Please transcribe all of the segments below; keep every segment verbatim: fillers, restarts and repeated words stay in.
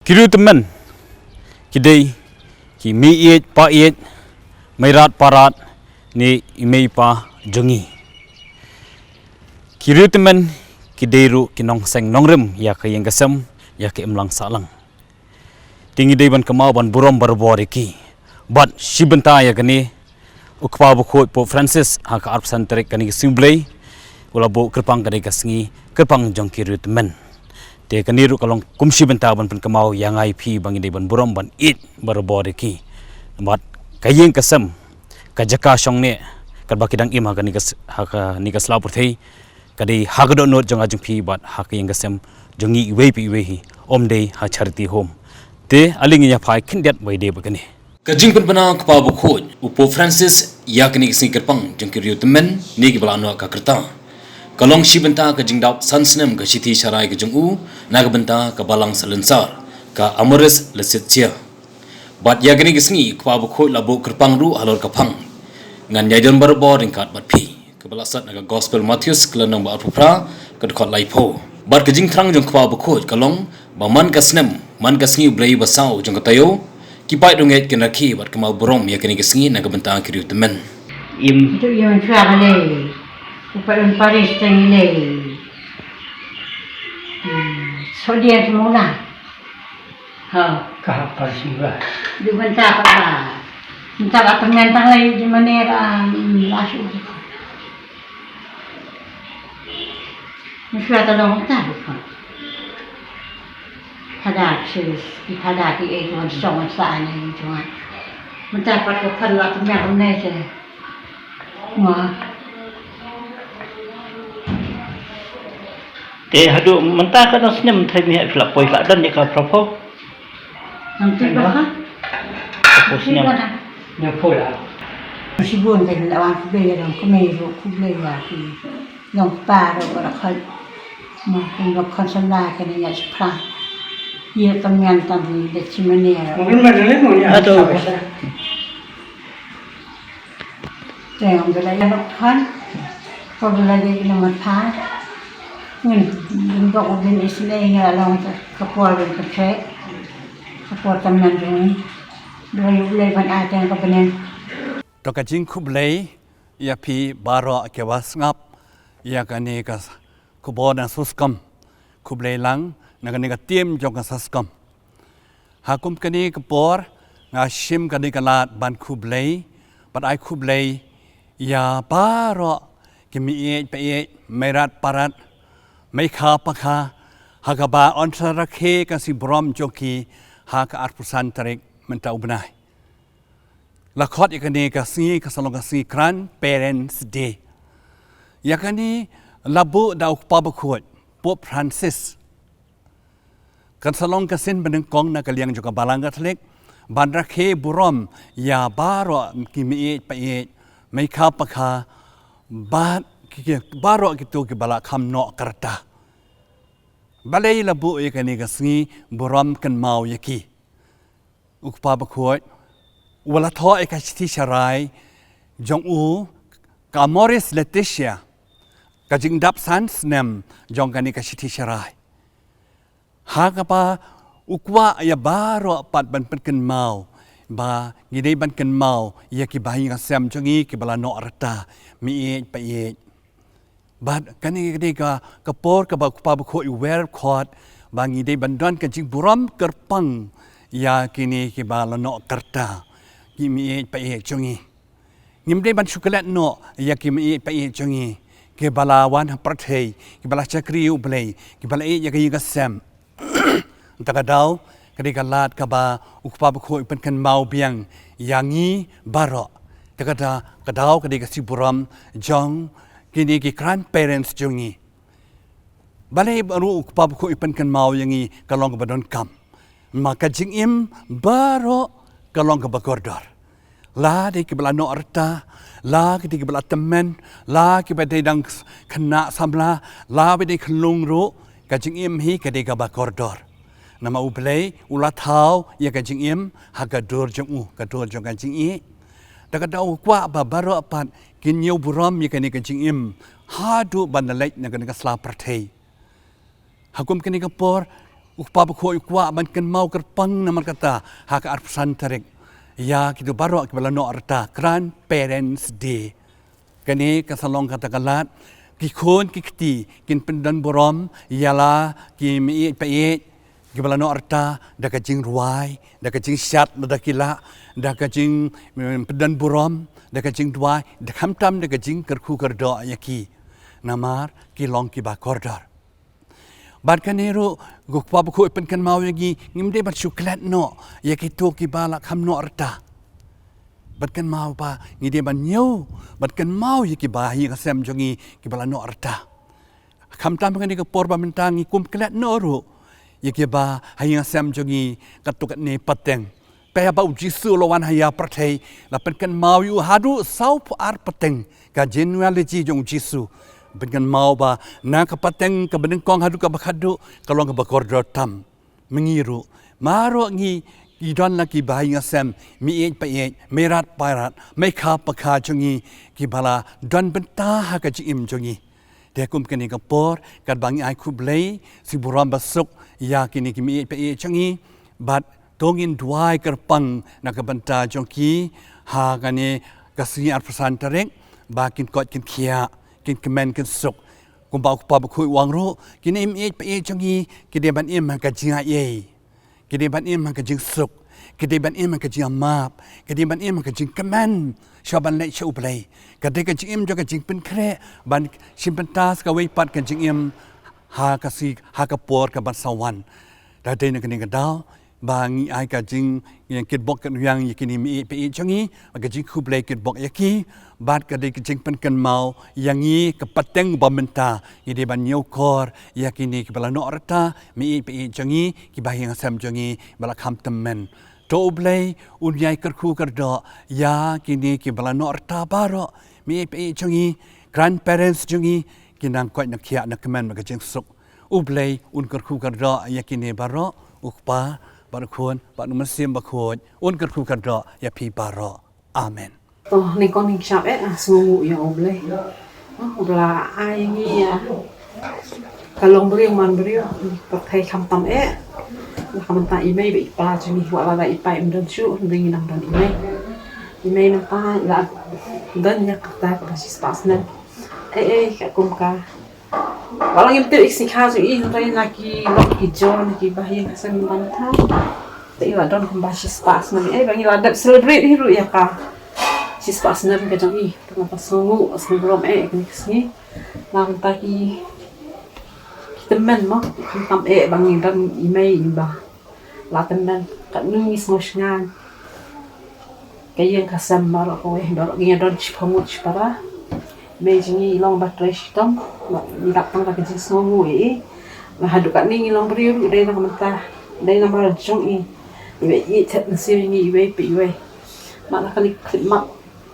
Ki riew tymmen ki dei ki mei ïeit pa ïeit, mei rat pa rat ne i mei i pa jong ngi. Ki riew tymmen ki dei ruh ki nongseng nongrim ïa ka ïing ka sem, ïa ka imlang sahlang. Te ngi dei ban kynmaw ban burom barabor ïa ki. Bad shi bynta ïa kane, u Kpa Bakhuid Pope Francis ha ka arphew san tarik kane ka sngi U Blei u la buh kyrpang, ka dei ka sngi kyrpang jong ki riew tymmen. Te kane ruh ka long kum shi bynta ban pynkynmaw ïa nga ïa phi ba ngi dei ban burom ban ïeit barabor ïa ki. Bad ka ïing ka sem, ka jaka shong ne, katba ki dang im ha kane ka s-, ha kane ka sla pyrthei, ka dei ha ka dohnud jong nga jong phi bad ha ka ïing ka sem jong ngi iwei pa iwei hi, ym dei ha charity home. Te ale ngin ïa phai khyndiat ba ïadei bad kane. Ka jingpynbna u Kpa Bakhuid u Pope Francis ïa kane ka sngi kyrpang jong ki riew tymmen ne kiba la noh ka rta, ka long shi bynta ka jingdap san snem ka shithi sharai ka jong u na ka bynta ka Balang Salonsar, ka Amoris Laetitia. Bad ïa kane ka sngi u Kpa Bakhuid la buh kyrpang ruh halor ka phang: Ngan ïai don barabor ryngkat bad phi, kaba la sot na ka Gospel Mathaios ka lynnong ba arphew phra, ka dkhot laiphew. Bad ka jingthrang jong u Kpa Bakhuid ka long ba man ka snem, man ka sngi U Blei ba saw jong ka taïew, ki paid riewngeit kin rakhe bad kynmaw burom ïa kane ka sngi na ka bynta ki riew tymmen. Im. Itu yang suara lei. Upat un paris tang lei. Hmm, sodian semula. Ha. Ka hap par shuwa. Di bynta pat ba. Bynta ba pyngan tang lai di manera, hmm, la shu. Shuwa ta long ta di pun. Pada sis, di pada di eh tuan song sa ni tuan. Bynta pat ko phan la pyngan ne se. Nga. Te haduh mynta ka dang snem thai mi ha phi la poi la don ïa ka phraphew. Nang ti ba ha? Phraphew snem. Nang poi la. Shibun te la wan khublei ïa dang kmie ruh khublei ïa ki. Nang pa ruh ba la khot. Ma kin ba khot sa la ka ni ïa shipra. Ïa ka mian tang ni da chimane ruh. Mungkin ma dang le mo ïa. Aduh. Te ong ka la ïa nok phan, ko ka la dei ki namar phan. Ngin, ngin bok ngin isynei nga long ka por ngin pyntrei. Ka por tymmen jong ngi. Dei U Blei ban ai tang ka bneng. To ka jingkhublei ïa phi baroh kiba sngap ïa kane ka khubor na Soskom. Khublei lang na kane ka team jong ka Soskom. Ha kum kane ka por nga shim kane ka lad ban khublei, ban ai khublei ïa baroh ki mei ïeit pa ïeit, mei rat pa rat, mei kha pa kha, ha kaba yn sa rakhe ka sngi burom jong ki ha ka arphew san tarik mynta u bnai. La khot ïa kane ka sngi ka sa long ka sngi Grandparents Day. Ïa kane la buh da u Kpa Bakhuid Pope Francis. Kan sa long ka sien banyngkong na ka liang jong ka Balang Katholik ban rakhe burom ïa baroh ki mei ïeit pa ïeit, mei kha pa kha, bad ki, ki, baroh kito kiba la kham noh ka rta. Balei la buh ïa kane ka sngi burom kynmaw ïa ki? U Kpa Bakhuid u la thoh ïa ka shithi sharai jong u, ka Amoris Laetitia, ka jingdap san snem jong kane ka shithi sharai. Ha kaba u kwah ïa baroh pat ban pynkynmaw ba ngi dei ban kynmaw ïa ki bahaïing hasem jong ngi kiba la noh rta, mei ïeit pa ïeit. Bad kane ka dei ka, ka por kaba u Kpa Bakhuid u wer khot ba ngi dei ban don ka jingburom kyrpang ïa kine kiba la noh ka rta, ki mei ïeit pa ïeit jong ngi. Ngim dei ban shu klet noh ïa ki mei ïeit pa ïeit jong ngi kiba la wan ha pyrthei, kiba la shakri ïa U Blei, kiba la ïeit ïa ka ïing ka sem. Te ka daw ka dei ka lad kaba u Kpa Bakhuid u pynkynmaw biang ïa ngi baroh. Te ka da-, ka daw ka dei ka sngi burom jong kine ki grandparents jong ngi. Balei ba ruh u Kpa Bakhuid u pynkynmaw ïa ngi ka long kaba donkam? Ma ka jingim baroh ka long kaba kordor. La dei kiba la noh rta, la dei kiba la tymmen, la kiba dei dang khynnah samla, la ba dei khyllung ruh, ka jingim hi ka dei kaba kordor. Namar U Blei u la thaw ïa ka jingim ha ka dur jong u, ka dur jong ka jingïeit. Da ka daw u kwah ba baroh pat kin ïoh burom ïa kane ka jingim haduh ban da leit na kane ka sla pyrthei. Ha kum kane ka por U kpa bakhuid u kwah ban kynmaw kyrpang namar kata ha ka arphew san tarik ïa kito baroh kiba la noh rta, Grandparents Day. Kane ka sa long kata ka lad ki khun ki kti kin pyndon burom ïa la ki meiieit paieit kiba la noh rta da ka jingrwai, da ka jingshad lada ki lah, da ka jing, mm, pyndon burom, da ka jingduwai, da khamtam da ka jingkyrkhu kyrdoh ïa ki. Namar ki long kiba kordor. Bad kane ruh, u kpa bakhuid u pynkynmaw ïa ngi, ngim dei ban shu klet noh ïa kito kiba la kham noh rta. Bad kynmaw ba ngi dei ban ñiew, bad kynmaw ïa kiba ha ïing ha sem jong ngi kiba la noh rta. Khamtam ha kane ka por ba mynta ngi kum klet noh ruh ïa kiba ha ïing ha sem jong ngi katto katne pateng. Peit ba u Jisu u la wan ha ïa pyrthei, la pynkynmaw ïa u haduh sawphew ar pateng, ka genealogy jong u Jisu. Pynkynmaw ba na ka pateng kaba nyngkong haduh kaba khatduh ka long kaba kordor tam. Ma ngi ruh, ma ruh ngi, ngi don la kiba ha ïing ha sem, meiieit paieit, meirat pairat, meikha pakha jong ngi kiba la don bynta ha ka jingim jong ngi. Te kum kane ka por, katba ngi ai khublei, sngew burom basuk ïa kine ki meiieit paieit jong ngi, bad to ngin duwai kyrpang na ka bynta jong ki ha kane ka sngi arphew san tarik, ba kin koit kin khiah, kin kmen kin suk. Kumba u kpa bakhuid u ong ruh, kine meiieit paieit jong ngi ki dei ban im ha ka jingaiei, ki dei ban im ha ka jingsuk, ki dei ban im ha ka jingmap, ki dei ban im ha ka jingkmen shuwa ban leit sha U Blei. Ka dei ka jingim jong ka jingpynkhreh ban shim bynta sa kawei pat ka jingim ha ka sngi, ha ka por kaban sa wan. Da dei na kane ka daw ba ngi ai ka jing, ïa kitbok kitnïang ïa kine meiieit paieit jong ngi, ka jingkhublei kitbok ïa ki, bad ka dei ka jingpynkynmaw ïa ngi ka pateng ba mynta, ngi dei ban ñiewkor ïa kine kiba la noh rta, meiieit paieit jong ngi, kiba ha ïing ha sem jong ngi ba la kham tymmen. To U Blei un ïai kyrkhu kyrdoh ïa kine kiba la noh rta baroh, meiieit paieit jong ngi, grandparents jong ngi, ki nang koit nang khiah nang kmen bad ka jingsuk. U Blei un kyrkhu kyrdoh ïa kine baroh, u Kpa bad u Khun bad u Mynsiem Bakhuid, un kyrkhu kyrdoh ïa phi baroh. Amen. To, nyngkong nyngkong eh, ah, sngewnguh ïa U Blei. Ah, U Blei ai ngi ïa ka longbriew manbriew, pyrthei khamtam eh. La ka mynta i mei bad i pa jong ngi, wat la da i pa im don shuh, hynrei ngi nang don i mei. I mei mynta i la don ïa kata kaba shispah snem. Eh, eh, ka kum ka Wat la ngim tip ïa ka sngi kha jong i, hynrei na ki lok ki jor na kiba ha ïing ha sem mynta. Te i la don kumba shispah snem, eh, ba ngi la dep celebrate hi ruh ïa ka shispah snem ka jong i. Te nga sngewnguh, sngew burom eh ïa kane ka sngi. Na ka bynta ki, ki tymmen mo, khamtam eh ba ngi don i mei i ba la tymmen, katno ngi sngewsynei. Ka ïing ka sem baroh kawei, baroh ngi don shiphew ngut shipara. Mei jong ngi i long ba trei shitom, ba ngi dap tang da ka jingsngewnguh ïa i. Ba haduh katne ngi long briew ruh dei na ka bynta, dei namar jong i. Iwei i thet mynsiem ïa ngi iwei pa iwei. Ba na kane ka khyllipmat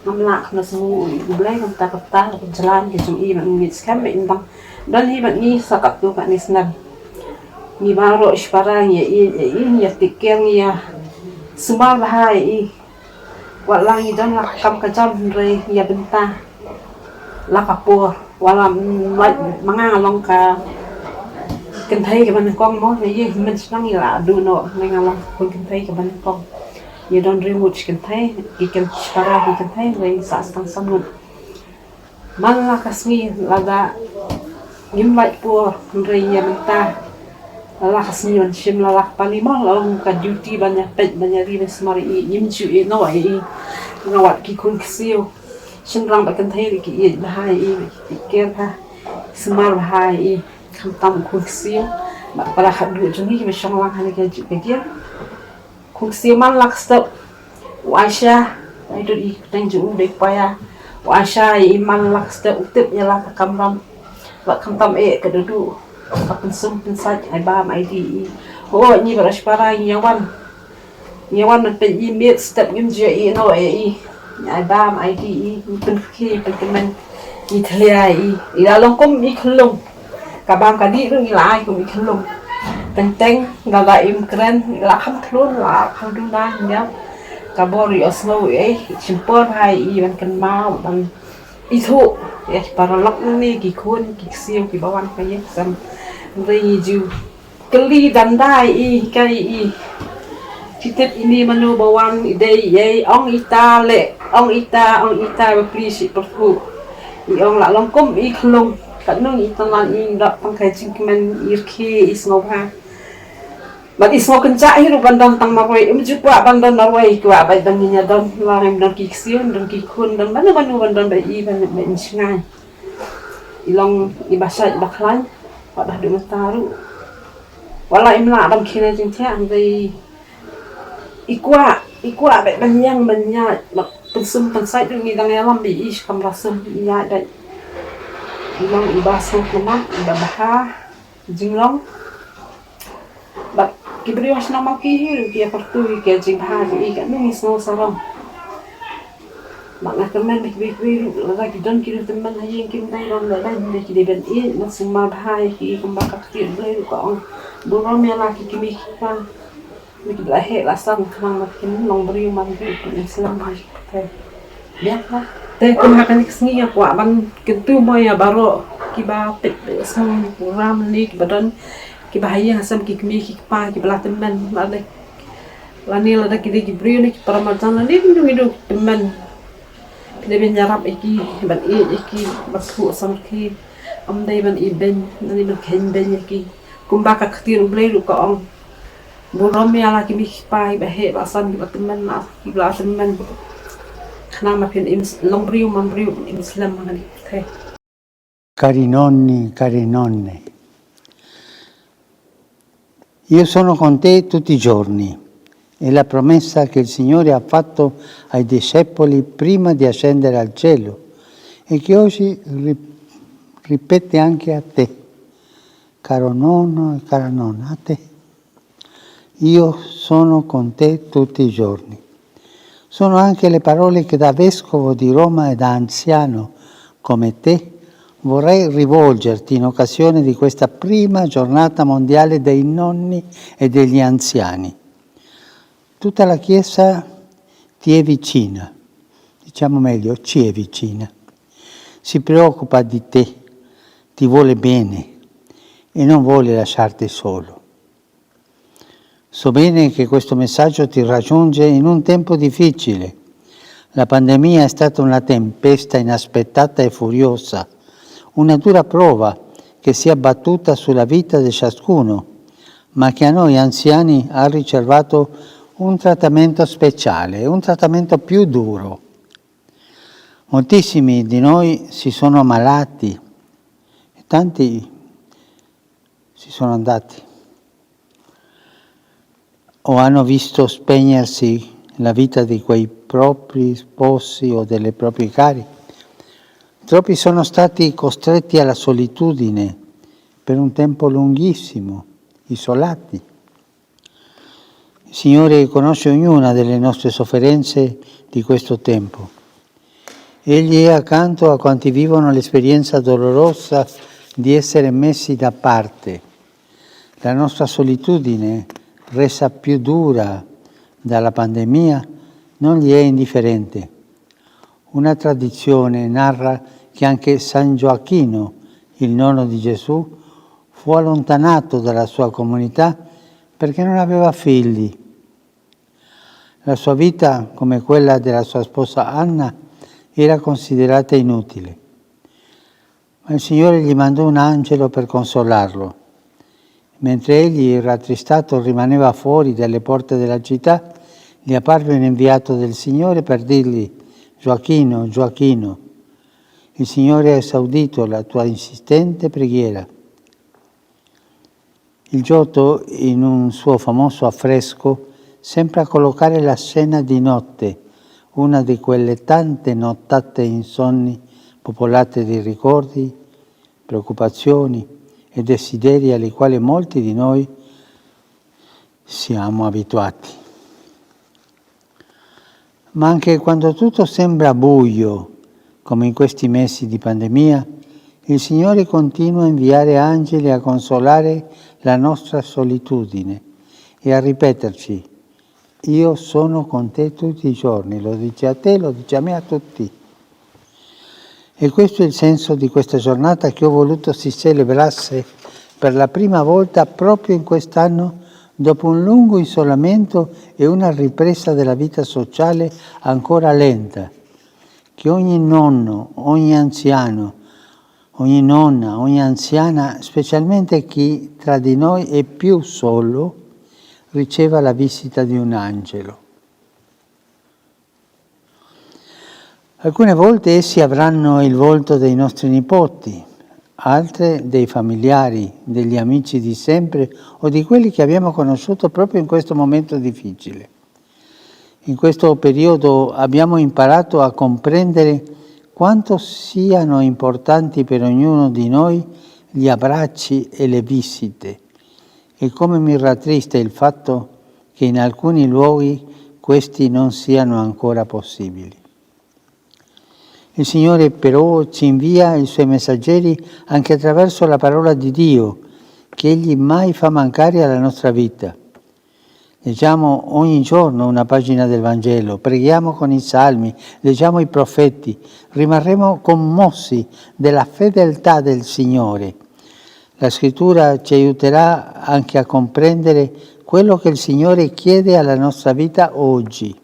ngam lah kynnoh sngewnguh ïa U Blei, ngam ta kata ka jlan ka jong i, ba ngi ngeit skhem ba in dang don hi bad ngi sa katto katne snem. Ngi baroh shipara ngi ïa i, ïa i, ngi ïa take care, ngi ïa sumar bha ïa i. Wat la ngi don la ka kam ka jam hynrei ngi ïa bynta la ka por. Wat la, mm, lait ma nga nga long ka kynthei kaba nyngkong mo, ngi ïa hynmen shnong ngi la duh noh, nga long ka kynthei kaba nyngkong. Ngi don ri ngut shi kynthei, ki kyn, shipara ki kynthei, hynrei ngi sah tang san ngut. Man la ka sngi lada ngim lait por hynrei ïa mynta. La ka sngi ban shim la la ka pali mo, la long ka duty ban ïa peit, ban ïa ri, ban sumar ïa i, ngim ju ïeh noh ïa i. Nga wad ki khun ksiew. Shynrang bad kynthei ki ïeit bha ïa i, ki care bha. Sumar bha ïa i. Khamtam khun ksiew. Bad para khadduh jong ngi kiba shong lang ha kane ka juh ka jia. Khun ksiew man la ka step u Aisha, ai dud i kyrteng jong u dei Paya. U Aisha ïa i man la ka step u tip ïa la ka kamram. Bad khamtam eh ka duh duh ka pynsum pynsait, ai bam ai dih ïa i. Ho ngi baroh shipara ngi ïa wan. Ngi ïa wan ban peit ïa i miet step, ngim ju ïeh noh ïa i. Ai bam ai dih ïa i, ngi pynrkhie pynkmen. Ngi thlia ïa i. I la long kum i khyllung. Ka bam ka dih ruh ngi la ai kum i khyllung. Teng teng lada im kren, i la kham khlun, la kham duna, ngi ïa. Ka bor ïohsngew ïa i, shim por bha ïa i ban kynmaw, ban ithuh ïa ki paralok ne ki khun ki ksiew kiba wan ka ïing ka sem. Hynrei ngi ju kylli dang dei i, kai i. Ki tip ine mano ba wan, i dei i ei, ong ita leh, ong ita, ong ita ba pli shi pyrkhu. I ong la long kum i khlong. Katno i tang lan i dap tang kai jingkmen, i rkhie, i sngewbha. Bad i sngewkynjah hi ruh ban don tang marwei, im ju kwah ban don marwei, kwah ba i ban ïa don, la im don ki ksiun, don ki khun, don mano mano ban don ba i ban ba i shngaiñ. I long i ba shait ba khlaiñ, wat haduh mynta ruh. Wat la im lah ban khie na jingthiah, hynrei i kwah, i kwah ba i ban ïeng ban ïaid, ba pynsum pynsait ruh ngi dang ïalam ba i shi kamra sum i ïaid ba i long i ba sngewtynnat, i ba bha jinglong. Bad ki briew ha shnong Mawki hi ruh ki ïa kyrkhu ïa ki jingbha jong i, katno ngi sngew sarong. Bad nga kyrmen ba ki briew, ki briew ruh lada ki don ki ruh tymmen ha ïing kim dei don lada ki dei ban ïeit, ban sumar bha ïa ki kumba ka ktien Blei ruh ka ong. Burom ïa la ki kmie ki kpa. Ba ki la heh la san khnang ba kin long briew man briew, kin slem ha ki pyrthei. Biang la. Te kum ha kane ka sngi nga kwah ban kyntu mo ïa baroh kiba peit ba ïa sngewthuh program ne kiba don, kiba ha ïing ha sem, ki kmie ki kpa kiba la tymmen lane, lane lada ki dei ki briew ne ki para marjan lane ki dei ki dei tymmen. Phi dei ban ïarap ïa ki, ban ïeit ïa ki, ban khuh samrkhie. Ym dei ban ibeiñ lane ban kheiñbeiñ ïa ki. Kumba ka ktien u Blei ruh ka ong. Burom ïa la ki kmie ki kpa kiba heh ba san, kiba tymmen, la kiba la tymmen. Khnang ba phin im s-, long briew man briew, im slem ha kane ka pyrthei. Cari nonni, care nonne, io sono con te tutti i giorni. È la promessa che il Signore ha fatto ai discepoli prima di ascendere al cielo e che oggi ri-, ripete anche a te, caro nonno e cara nonna, a te. Io sono con te tutti i giorni. Sono anche le parole che da vescovo di Roma e da anziano come te vorrei rivolgerti in occasione di questa prima giornata mondiale dei nonni e degli anziani. Tutta la Chiesa ti è vicina, diciamo meglio, ci è vicina. Si preoccupa di te, ti vuole bene e non vuole lasciarte solo. So bene che questo messaggio ti raggiunge in un tempo difficile. La pandemia è stata una tempesta inaspettata e furiosa, una dura prova che si è abbattuta sulla vita di ciascuno, ma che a noi anziani ha riservato un trattamento speciale, un trattamento più duro. Moltissimi di noi si sono ammalati e tanti si sono andati o hanno visto spegnersi la vita di quei propri sposi o delle proprie cari. Troppi sono stati costretti alla solitudine per un tempo lunghissimo, isolati. Il Signore conosce ognuna delle nostre sofferenze di questo tempo. Egli è accanto a quanti vivono l'esperienza dolorosa di essere messi da parte. La nostra solitudine, resa più dura dalla pandemia, non gli è indifferente. Una tradizione narra che anche San Gioacchino, il nonno di Gesù, fu allontanato dalla sua comunità perché non aveva figli. La sua vita, come quella della sua sposa Anna, era considerata inutile. Ma il Signore gli mandò un angelo per consolarlo. Mentre egli, rattristato, rimaneva fuori dalle porte della città, gli apparve un inviato del Signore per dirgli: Gioacchino, Gioacchino, il Signore ha esaudito la tua insistente preghiera. Il Giotto, in un suo famoso affresco, sembra collocare la scena di notte, una di quelle tante nottate insonni, popolate di ricordi, preoccupazioni e desideri alle quali molti di noi siamo abituati. Ma anche quando tutto sembra buio, come in questi mesi di pandemia, il Signore continua a inviare angeli a consolare la nostra solitudine e a ripeterci: Io sono con te tutti i giorni, lo dice a te, lo dice a me, a tutti. E questo è il senso di questa giornata che ho voluto si celebrasse per la prima volta proprio in quest'anno, dopo un lungo isolamento e una ripresa della vita sociale ancora lenta, che ogni nonno, ogni anziano, ogni nonna, ogni anziana, specialmente chi tra di noi è più solo, riceva la visita di un angelo. Alcune volte essi avranno il volto dei nostri nipoti, altre dei familiari, degli amici di sempre o di quelli che abbiamo conosciuto proprio in questo momento difficile. In questo periodo abbiamo imparato a comprendere quanto siano importanti per ognuno di noi gli abbracci e le visite, e come mi rattrista il fatto che in alcuni luoghi questi non siano ancora possibili. Il Signore però ci invia i suoi messaggeri anche attraverso la parola di Dio, che Egli mai fa mancare alla nostra vita. Leggiamo ogni giorno una pagina del Vangelo, preghiamo con i salmi, leggiamo i profeti, rimarremo commossi della fedeltà del Signore. La scrittura ci aiuterà anche a comprendere quello che il Signore chiede alla nostra vita oggi.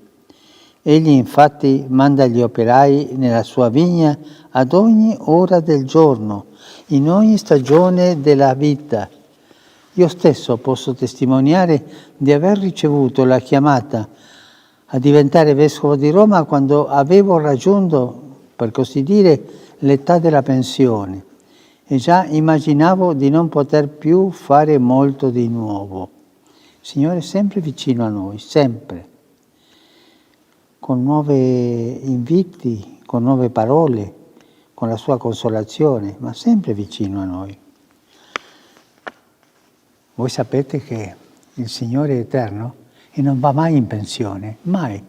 Egli infatti manda gli operai nella sua vigna ad ogni ora del giorno, in ogni stagione della vita. Io stesso posso testimoniare di aver ricevuto la chiamata a diventare vescovo di Roma quando avevo raggiunto, per così dire, l'età della pensione e già immaginavo di non poter più fare molto di nuovo. Il Signore è sempre vicino a noi, sempre, con nuovi inviti, con nuove parole, con la sua consolazione, ma sempre vicino a noi. Voi sapete che il Signore è eterno e non va mai in pensione, mai.